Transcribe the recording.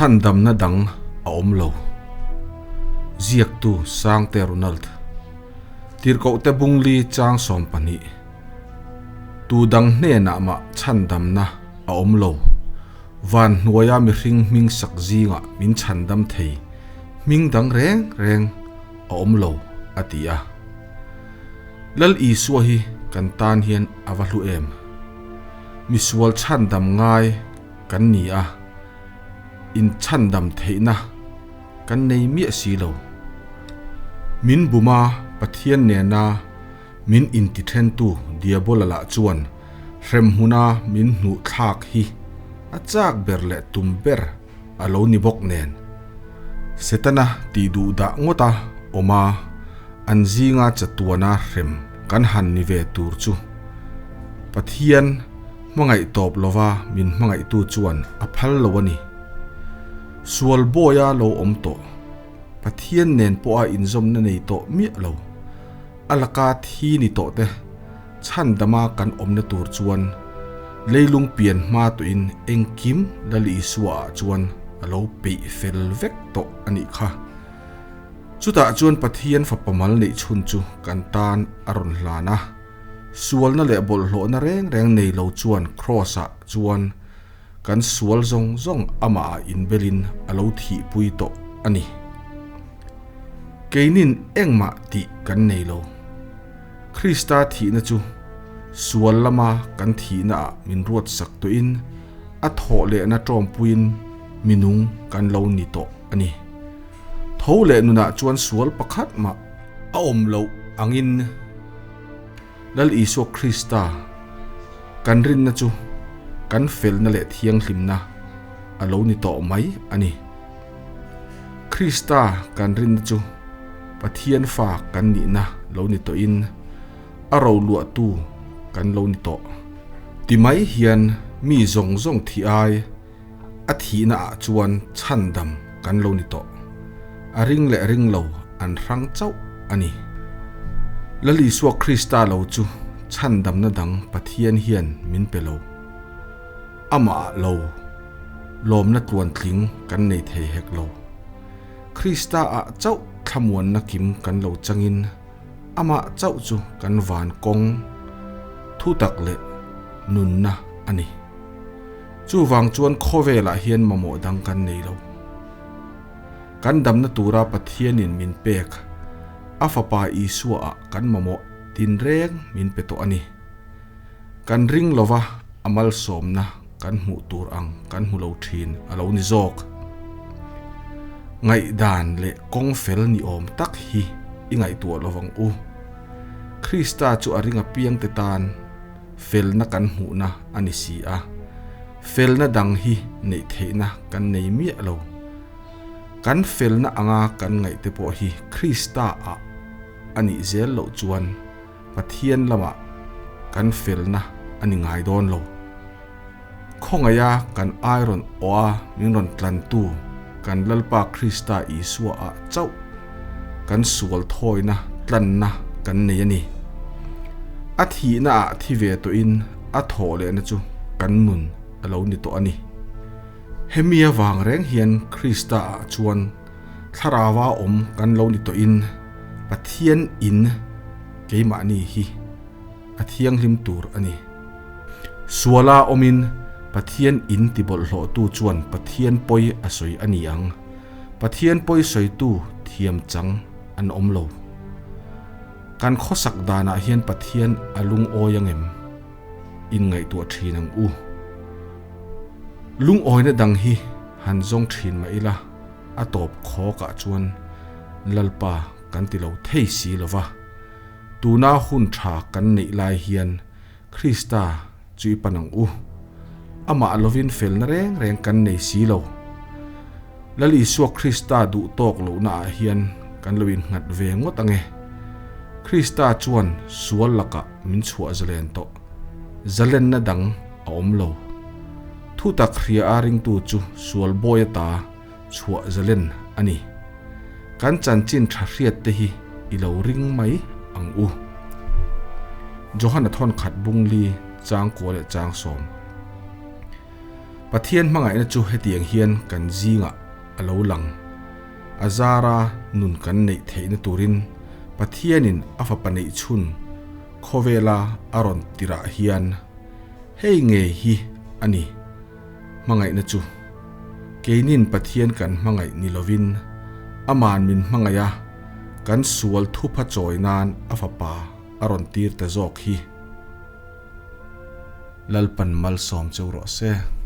Chhandamna dang a awm lo. Ziaktu Sangte Ronald. Tirhkohte Bungli chang 12. Tu dang hnenah mah chhandamna a awm lo. Van hnuaia mihring hming sak zingah min chhandam thei hming dang reng reng a awm lo, a ti a. Lal Isua hi kan tan hian a va hlu em? Misual chhandam ngai kan ni a, inchhandam theihna kan nei miah si lo. Min buma Pathian nena min intithentu Diabola lah chuan hremhmuna min hnuh thlak hi a chak ber leh tum ber a lo ni bawk nen. Setana tih duh dah ngawt a awm a, an zinga chatuana hrem kan han ni ve tur chu Pathian hmangaih tawp lova min hmangaihtu chuan a phal lo a ni. Sual bawia lo awm tawh, Pathian nen pawha inzawmna nei tawh miah lo, a laka thi ni tawh te chhandama kan awmna tur chuan leilung pian hma tawhin engkim Lal Isua ah chuan a lo peih fel vek tawh a nih kha. Chutah chuan Pathian fapa mal neih chhun chu kan tan a rawn hlan a. Sualna leh bawlhhlawhna reng reng nei lo chuan Kraws-ah chuan kan sual zawng zawng amah ah inbelin a lo thihpui tawh a ni. Keinin engmah tih kan nei lo. Krista thihna chu sual lama kan thihna ah min ruatsak tawhin a thawh lehna tawmpuiin minung kan lo ni tawh a ni. Tho leh nunah chuan sual pakhat mah a awm loh angin Lal Isua Krista kan rinna chu kan felna leh thianghlimna a lo ni tawh mai a ni. Krista kan rinna chu Pathian fa kan nihna lo ni tawhin a roluahtu kan lo ni tawh. Ti mai hian mi zawng zawng thi ai a thihna ah chuan chhandam kan lo ni tawh. A ring leh ring lo an hrang chauh a ni. Lal Isua Krista lo chu chhandamna dang Pathian hian min pe lo. Amah ah lo lawmna tluantling kan nei thei hek lo. Krista ah chauh thlamuanna kim kan lo changin amah chauh chu kan van kawng thutak leh nunna a ni. Chuvang chuan khawvelah hian mamawh dang kan nei lo. Kan damna tura Pathianin min pek, a Fapa Isua-ah kan mamawh tinreng min pe tawh a ni. Kan ring lova a malsawmna kan hmuh tur ang kan hmu lo thin a lo ni zawk. Ngaihdan leh kawng fel ni awm tak hi i ngaihtuah lovang u. Krista chu a ring apiangte tan. Felna kan hmuhna a ni si a, felna dang hi neih theihna kan nei miah lo. Kan felna anga kan ngaihte pawh hi Krista ah a nih zel loh chuan Pathian lamah kan felna a ni ngai dawn lo. Khawngaiha kan ai rawn awh a min rawn tlantu kan Lalpa Krista Isua ah chauh kan sual thawina tlanna kan nei a ni. A thihna ah thi ve tawhin a thawh lehna chu kan nun a lo ni tawh a ni. Hemi avang reng hian Krista ah chuan Thlarauva awm kan lo ni tawhin Pathian in keimahni hi a thianghlim tur a ni. Suala awmin Pathian in tibawlhhlawhtu chuan Pathian pawi a sawi a ni ang. Pathian pawi sawitu thiam chang an awm lo. Kan khawsak danah hian Pathian a lungawi angem? Inngaihtuah thin ang u. Lungawina dang hi han zawng thin mah ila a tawp khawkah chuan Lalpa kan ti lo thei si lo va. Tuna hun tha kan neih lai hian Krista chu i pan ang u. Amah lovin felna reng reng kan nei si lo. Lal Isua Krista duh tawk lohna ah hian kan lo innghat ve ngawt ang e. Krista chuan sual lakah min chhuah zalen tawh. Zalenna dang a awm lo. Thutak hria a ringtu chu sual bawi ata chhuah zalen a ni. Kan chanchin tha hriat te hi i lo ring mai ang u. Johana thawn khat bung li chang kua leh chang sawm. Pathian hmangaihna chu hetiang hian kan zingah a lo lang. A zara nun kan neih theihna turin Pathianin a fapa neih chhun khawvela a rawn tirah hian hei ngei hi a ni hmangaihna chu. Keinin Pathian kan hmangaih ni lovin Aman min hmangaih a, kan sual thupha chawi nan a fapa a rawn tir ta zawk hi. Lalpan malsawm cheu rawh se.